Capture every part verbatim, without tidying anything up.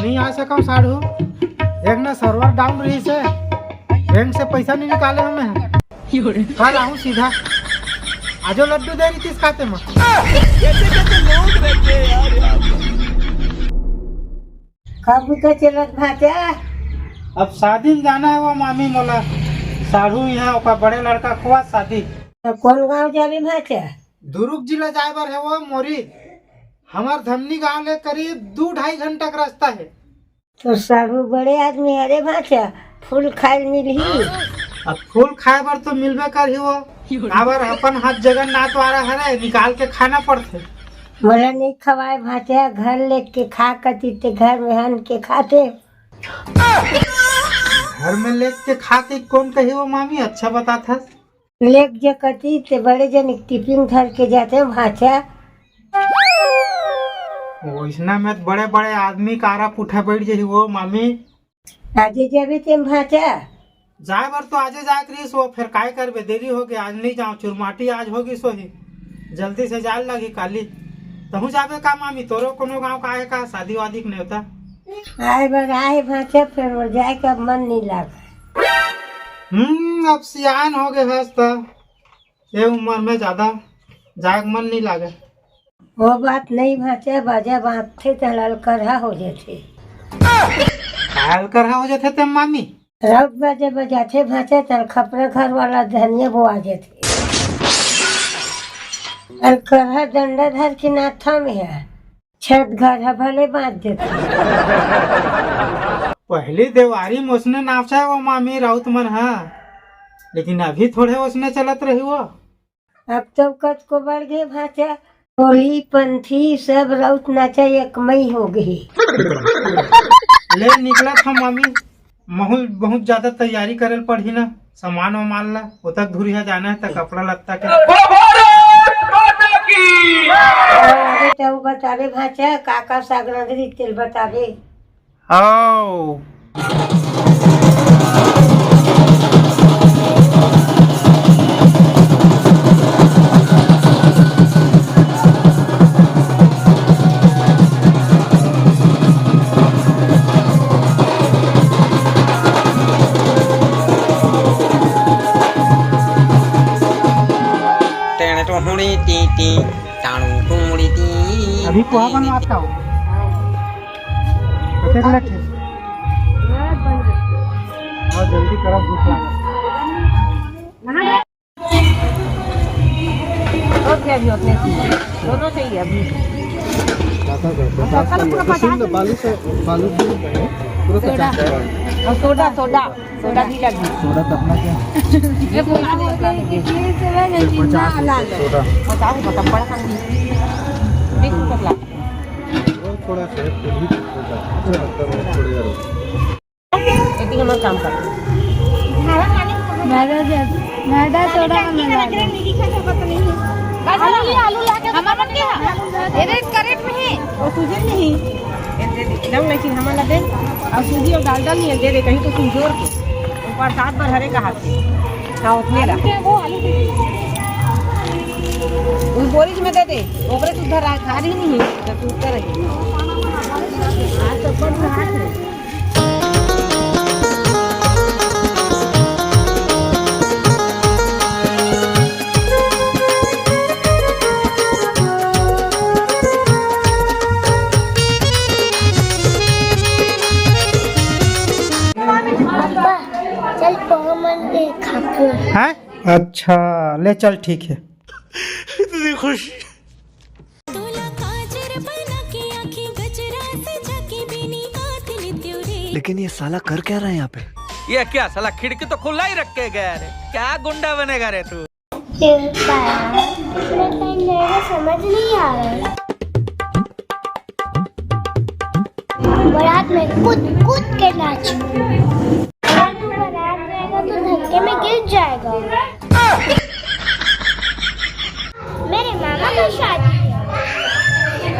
नहीं आ सकंव साढ़ू, एक न server down रहिसे, बैंक से पैसा नहीं निकाले हमें। कल आहूं सीधा। आजो लड्डू दे रहितिस खाते में। कब तो चलत भांचा? अब शादी में जाना हे वो मामी मोला। साढ़ू इहाँ ओकर बड़े लड़का के होवत शादी। त कोन गांव जाबे भांचा? दुरूग जिला जाए बर हे वो मोरी। हमर धमनी गांव ले करीब दू ढाई घंटा के रास्ता हे। तोर साढ़ू बड़े आदमी हरे भांचा, फूल खाए ल मिलही। अब फूल खाए बर तो मिलबे करही वो। काबर अपन हाथ जगन्नाथ वाला हरे, निकाल के खाना पड़थे। मोला नहीं खवाए भांचा, घर लेग के खा कती ते घर में हन के खाते। घर में लेग के खाती कोन कही वो मामी, अच्छा बताथस। लेग जे कती ते बड़े जनिक टिफिन धर के जाते भांचा। वइसना में त बड़े-बड़े आदमी कारा पुठा बइठ जही वो मामी। आजे जाबे तेम भांचा? जाए बर तो आजे जाए के रहिस वो, फेर काय करबे, देरी होगे, आज नहीं जांव, चुरमाटी आज होगिस होही, जल्दी से जाए लगही काली। तहूं जाबे का मामी? तोरो कोनो गांव का आए का शादी वादी के नेवता? आए बर आए भांचा, फेर वो जाए का मन नहीं लागे। हम्म, अब सियान होगे हस त ए उम्र में ज्यादा जाए के मन नहीं लागे। वो बात नहीं भांचा, बाजा बांधथे त अलकरहा हो जाथे। का अलकरहा हो जाथे ते मामी? राउत बाजा बजाथे भांचा, त खपरा घर वाला धनिया बोआ जाथे। अलकरहा डंडा धर के नाथा में हे। छत घर ह भले बांध देथे। पहली देवारी में ओसने नाचय वो मामी राउत मन ह, लेकिन अभी थोड़े ओसने चलत रही वो। अब तो कतको बढ़ गे भांचा, कोली पंथी सब राउत नाचा एक मई हो गई। ले निकलत हम मामी, महूं बहुत ज्यादा तैयारी करे ल पड़ही ना, सामान वामान ला, ओतक धुरिहा जाना हे त कपड़ा लत्ता के। अरे त उ बताबे भांचा, का का साग रंधरी तेल बताबे। आओ। तेने तो हुणी टी टी ताणू टूड़ी टी। अभी पोहा बनवाता हूँ। कतेक लेट है? बहुत जल्दी करो, भूख लागल। ओके, अभी उतने चाहिए, दोनों चाहिए अभी। पचास का लिया। तो सुन ना, बालू से, बालू भी नहीं है, पूरा सोडा। पचास का है। और सोडा, सोडा, सोडा भी लगी। सोडा तब ना क्या? ये बोला दे, बोला दे। फिर पचास रुपये सोडा। पचास रुपये तब बड़ा खाएंगे। बीस रुपये ला। वो थोड़ा सा हेल्प कर भी सकता है। अच्छा लगता है, थोड़े यार। एती हमर काम कर। मैदा दे, मैदा थोड़ा हमें ला दे। आलू ले, आलू ला के हमार मन के हा। एदे करेट में ही। और सूजी नहीं। एदे दे, एकदम लेकिन हमार ला दे। और सूजी और डालडा नहीं है, दे दे, कहीं तो सूजी और के। ऊपर सात बार हरे कहा थे। हाँ, उतने ला। वो बोरी में दे दे। ओकरे सुद्धा रा-, खा रही नहीं है, तो तू कर रही। आज तो अपन हाथ में। पापा, चल पोहा मन के खाबो। हैं? अच्छा, ले चल, ठीक है। इतनी खुशी। तोला काजर बना के आँखें गजरा सजा के बेनी हाथ लेते रे। लेकिन ये साला कर क्या रहा है यहाँ पे? ये क्या साला खिड़की तो खुला ही रख के गया रे? क्या गुंडा बनेगा रे तू? ये बात मैं कहीं जाएगा समझ नहीं आ रहा है। बारात में कूद कूद के नाच। अगर तू बारात जाएगा तो धक्के में गिर जाएगा। मेरे मामा का शादी है,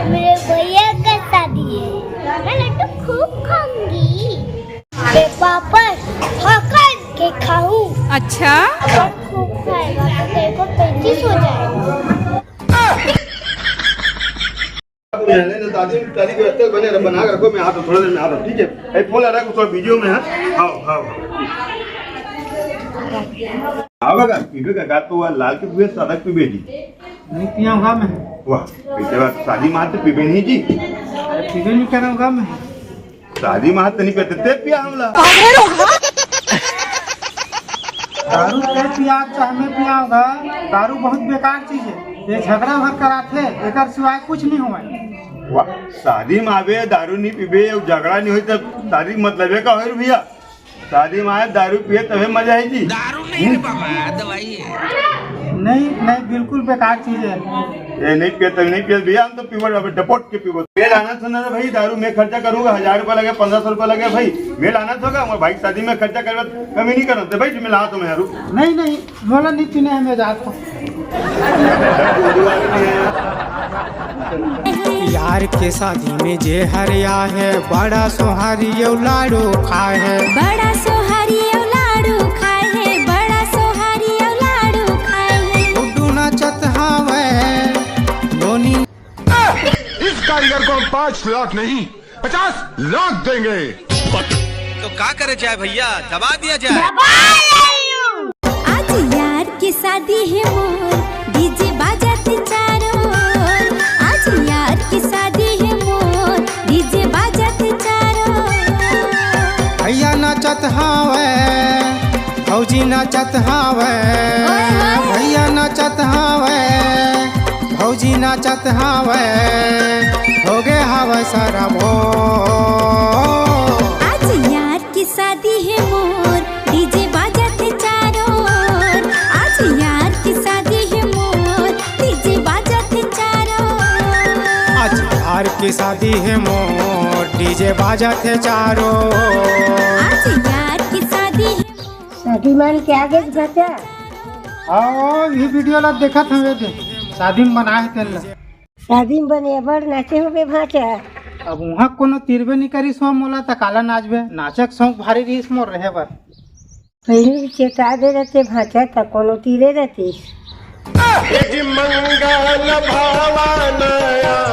मेरे भैया का शादी है, मैं लड्डू खूब खाऊंगी। मैं पापड़ पकड़ के खाऊं। अच्छा। अगर खूब खाएगा तो तेरे को पैंतीस हो जाएगा। शादी में तारीख व्यवस्था बने रह, बना के रखो, मैं आता हूँ, थोड़ा देर में आता हूँ, ठीक है? ए, फोन आ रहा है, कुछ वीडियो में है। आओ, आओ, आओ। आओ बघा, पीबे का, का तो वह लाल के पीबे, सादा के पीबे जी? नहीं पियाऊंगा मैं। वाह, बेटे बा, शादी मात्र पीबे नहीं जी। अरे पीबे नहीं करूंगा मैं। शादी मात्र नहीं पीते, ते पिया हमला। दारू ते पिया चाहे मैं पियाऊंगा, दारू बहुत बेकार चीज है। ये झगड़ा भर कराथे, एकर सिवाय कुछ नहीं हुआ। वाह, शादी में आवे, दारू नहीं पीबे, झगड़ा नहीं होई, तब शादी मतलबे का होई भैया? शादी में आए, दारू पिए, तबे मजा आई जी। दारू नहीं रे बाबा, दवाई है। नहीं, नहीं, बिल्कुल बेकार चीज है। ये नहीं पिए, तब नहीं पिए भैया, हम तो पीवर, अब डपोट के पीवर। मैं लाना था ना भाई, दारू मैं खर्चा करूंगा, हजार रुपया लगे, पन्द्रह सौ रुपया लगे भाई, मैं लाना था, हमारे भाई शादी में खर्चा करवा, कमी नहीं करो, तो भाई मैं लाना था मैं दारू। नहीं, नहीं, मोला नहीं पीना है, मैं जात हूँ। यार के शादी में जे हरिया है, बड़ा सोहारी अउ लाडू खाए है। बड़ा सोहारी अउ लाडू खाए है, बड़ा सोहारी अउ लाडू खाए है। गुड्डू नाचत हावै, नोनी। इस कारीगर को हम पाँच लाख नहीं, पचास लाख देंगे। तो का करे जाए भैया, दबा दिया जाए। आज यार के शादी है मोर, डीजे बाजत चारों ओर। आज यार के शादी है मोर, डीजे बाजत चारों ओर। भैया नाचत हावै, भौजी नाचत हावै। ओए होए। भैया नाचत हावै, भौजी नाचत हावै, होगे हावै सारा भोर। आज यार की शादी है मोर, डीजे बाजत चारों ओर। आज यार की शादी है मोर, डीजे बाजत चारों ओर। आज यार की शादी है मोर, डीजे बाजत है चारों ओर। आज यार की शादी है मोर। शादी मान के आगे बचा। आओ, ये वीडियो ला देखत हवे दे। शादी में बनाए तेन ला। शादी में बने बड़ नाचे होबे भांचा। अब उहाँ कोनो तीरबे नहीं करिस हो मोला, त काला नाचबे? नाचक शौक भारी रहिस मोर रहे बर। पहले भी चेता दे रहते भांचा, त कोनो तीरे रहतीस।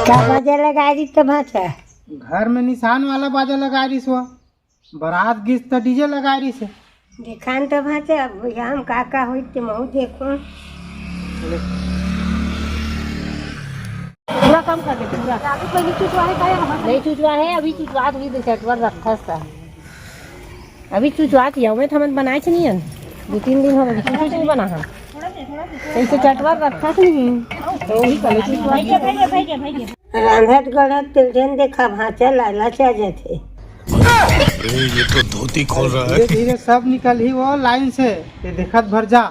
का बाजा लगा दी त भांचा? घर में निशान वाला बाजा लगा रहिस हो। बारात गिस त डीजे लगा रहिस हे। देखान त भांचा, अब भैया हम का का होई ते महू देखो। पूरा काम कर दे, पूरा। अभी पहले चुचवा है, काहे हमारे नहीं चुचवा है, अभी चुचवा, अभी दो चटवर रखा था। अभी चुचवा किया, मैं थमन बनाए छे नहीं है। दो तीन दिन हो गए, कुछ नहीं बना है। ऐसे चटवर रखा नहीं। तो वही कल चुचवा। रांधत गढ़त तेल झन देखा भांचा लालच आ जाथे। अरे, ये तो धोती खोल रहा है। धीरे धीरे सब निकलही वो लाइन से, ये देखत भर जा।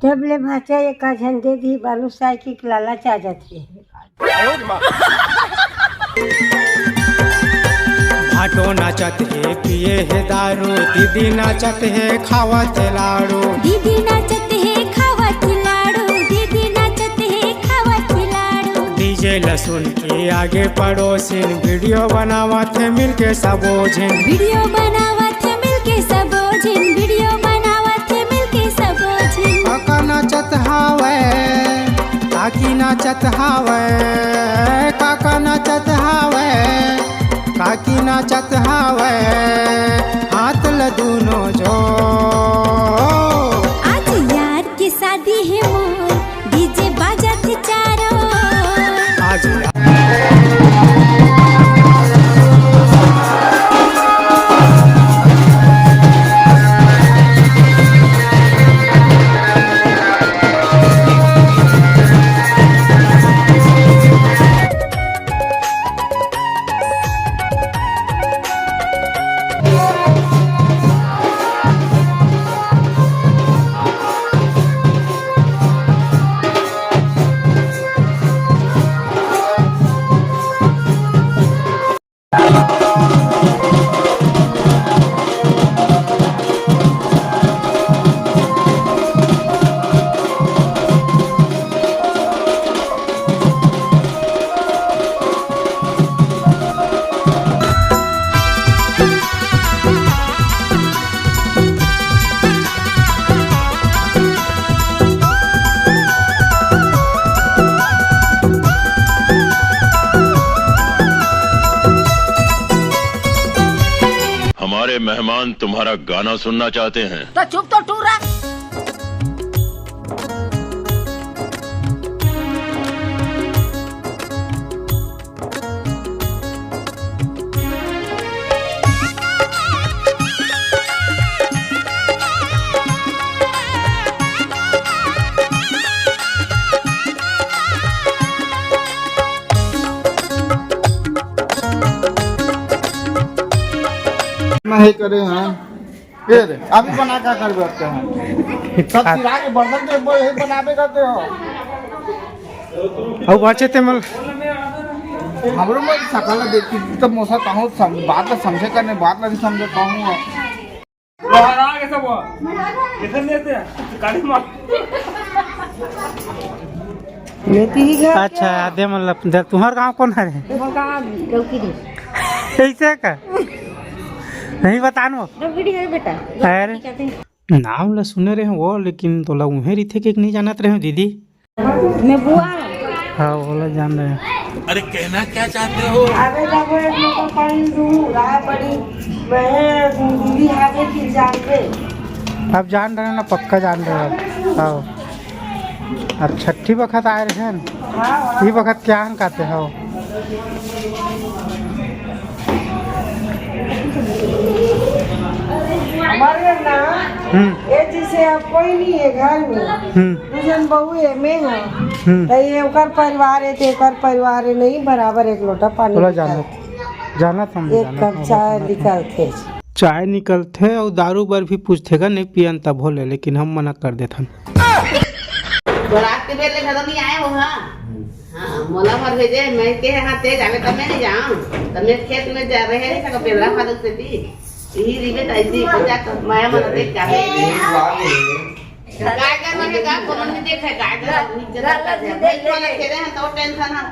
तब ले भांचा एका झन दे दी बालू साइकिल लालच आ जाथे। भांटो नाचत हे पिए हे दारू, दीदी नाचत हे खावत लाडू। दीदी नाचत हे खावत लाडू, दीदी नाचत हे खावत लाडू। डीजे ल सुन के आगे पड़ोसिन वीडियो बनावत हे मिलके सबो झिन। वीडियो बनावत हे मिलके सबो झिन, वीडियो बनावत हे मिलके सबो झिन। काका नाचत हावै, काकी नाचत हावै, काका नाचत हावै, काकी नाचत हावै, हाथ ल दूनो जोड़। आज यार के शादी हे मोर, डीजे बाजत हे चारों ओर। आज मेहमान तुम्हारा गाना सुनना चाहते हैं। तो चुप तो टूरा। नहीं करे हैं। फिर अभी बना क्या करबे करते हैं? सब चिरा के बर्तन के ब-, यही बनाबे करते हो। अब बाचे ते मल। हमरो मन सकल देखी तो मोसा कहूँ सम-, बात ला समझे करने, बात ला नहीं समझे कहूँ। बाहर आ गए सब। इधर नहीं आते हैं। गाड़ी मार। अच्छा, आदे मतलब, दे, तुम्हार गांव कौन है रे? तुम्हार गांव डौकी रे। ऐसे का? नहीं बतानो। डौकी रे बेटा। अरे। नाम ला सुने रहे वो, लेकिन तोला उहे रिथे के नहीं जानत रहे दीदी। मैं बुआ। हाँ, बोला जान रहे हैं। अरे कहना क्या चाहते हो? आगे जाबो एक लोटा पानी दू, राह पड़ी। मैं दीदी आगे फिर जान पे। अब जान रहे हो ना, पक्का जान रहे हो। हाँ। अब छठी बखत आए रहे हैं। हाँ, हाँ। ये बखत क्या हम कहते हो? हमारे ना, हम्म। ये जैसे अब कोई नहीं है घर में। हम्म। दू जन बहू है, मैं हूँ। हम्म। तो ये ओकर परिवार है, तो एकर परिवार है, नहीं बराबर एक लोटा पानी बोला निकाल। जाना, जाना था, हम एक जाना कप था, चाय जाना था। निकालते। चाय निकलथे और दारू बर भी पूछथे गा, नहीं पियन तब होले, लेकिन हम मना कर देथन। बरात के बेर ले घलो नहीं आए हो, हाँ? हाँ, मोला भर भेजे, मैं के हाँ ते जावे तब मैं नहीं जाऊँ, तब मैं खेत में जा रहे हैं, सब पेंदरा फादक से थी, यही रिबे तो ऐसी हो जाता, माया मन देख जावे। गाय का मन का कोनो नहीं देखे, गाय का इज्जत करता है, भाई वाला खेले हैं तो टेंशन है।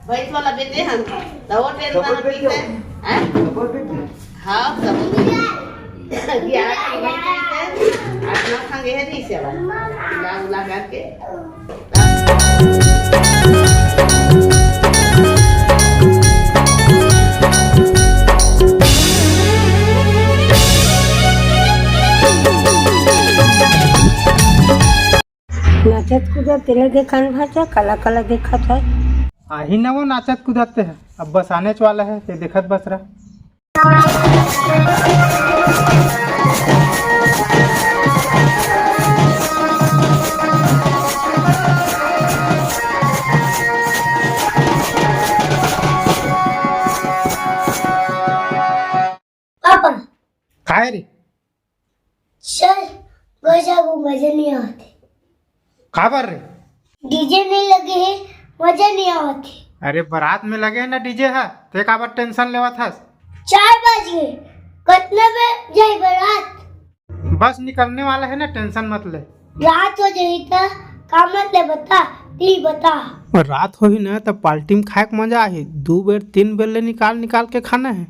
भैंस वाला बेचे हम, तो वो टेंशन डबल बेचे ठीक है, हम। हैं? डबल बेचे। हाँ, सब बेचे। ग्यारह की भैंस है, आठ नौ खंगे है, नहीं सेवा। मिला उला करके। नाचत कूदत तेला देखन भाचा, काला काला देखत है। आही ना वो नाचत कूदत ते है, अब बस आनेच वाला है, ते देखत बस रहा। पापा। काय रे? चल, घर जाबो, मजा नहीं आवत हे। काबर रे? डीजे नहीं लगे हे, मजा नहीं आवत हे। अरे, बारात में लगे हे ना डीजे हा, ते काबर टेंशन लेवत हस? चार बज गए, कतना बजे जाई बारात? बस निकलने वाला है ना, टेंशन मत ले। रात हो जाही त का मत ले बता, ती बता। रात होही ना त पार्टी में खाए के मजा आही। दू बेर तीन बेर ले निकाल निकाल के खाना है।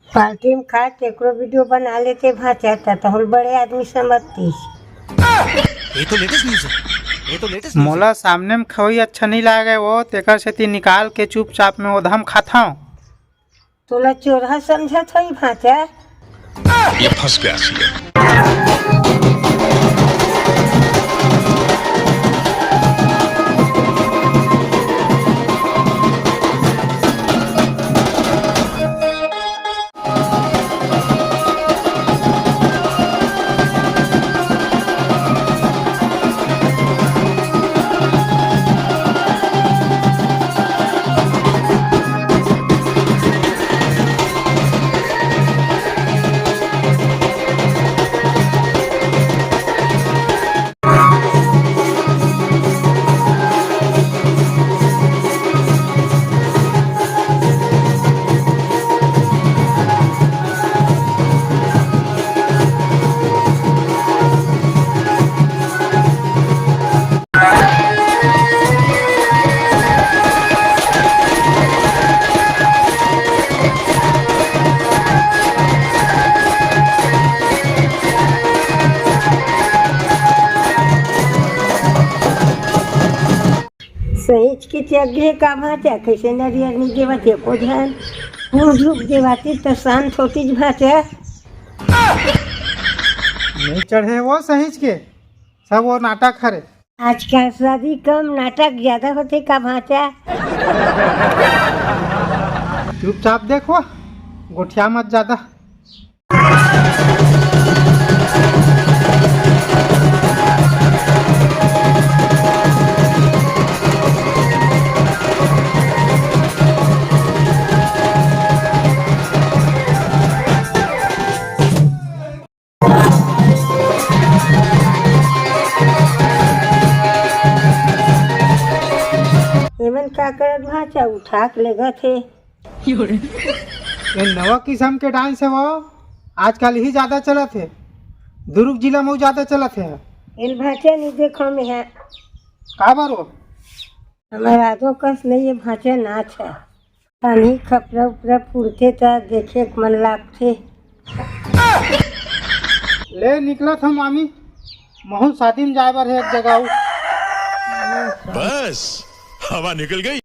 पार्टी में खा के एकरो वीडियो बना लेते भाचा, त तोहल बड़े आदमी समझतीस। ये तो लेटेस्ट न्यूज़ है। ये तो लेटेस्ट न्यूज़ है। मोला सामने में खवई अच्छा नहीं लागे वो, तेकर सेती निकाल के चुपचाप में ओधम खाथव। तोला चोरहा समझत होई भाचा। ये फंस गया सीएम। सहीच के चघ गे का भांचा, कइसे नरियर नइ देवत एको झन। मुंह झुक देवातिस त शांत होतिस भांचा। नइ चढ़े वो सहीच के, सब वो नाटक हरे। आजकल शादी कम, नाटक ज्यादा होथे का भांचा? चुपचाप देख वो, गोठिया मत जादा। एमन का करत भांचा, उठा के लेगत हे। ये नवा किसम के डांस हे वो, आजकल ही ज्यादा चलत हे, दुर्ग जिला में ज्यादा चलत हे। एल भांचा नइ देखंव मैं हा। काबर वो? हमर आदो कस नइ हे भांचा नाच हे। पानी खपरा उपरा फुरथे त देखे के मन लागथे। ले निकलत हंव मामी, महूं शादी में जाय बर हे एक जगह अउ। बस, हवा निकल गई।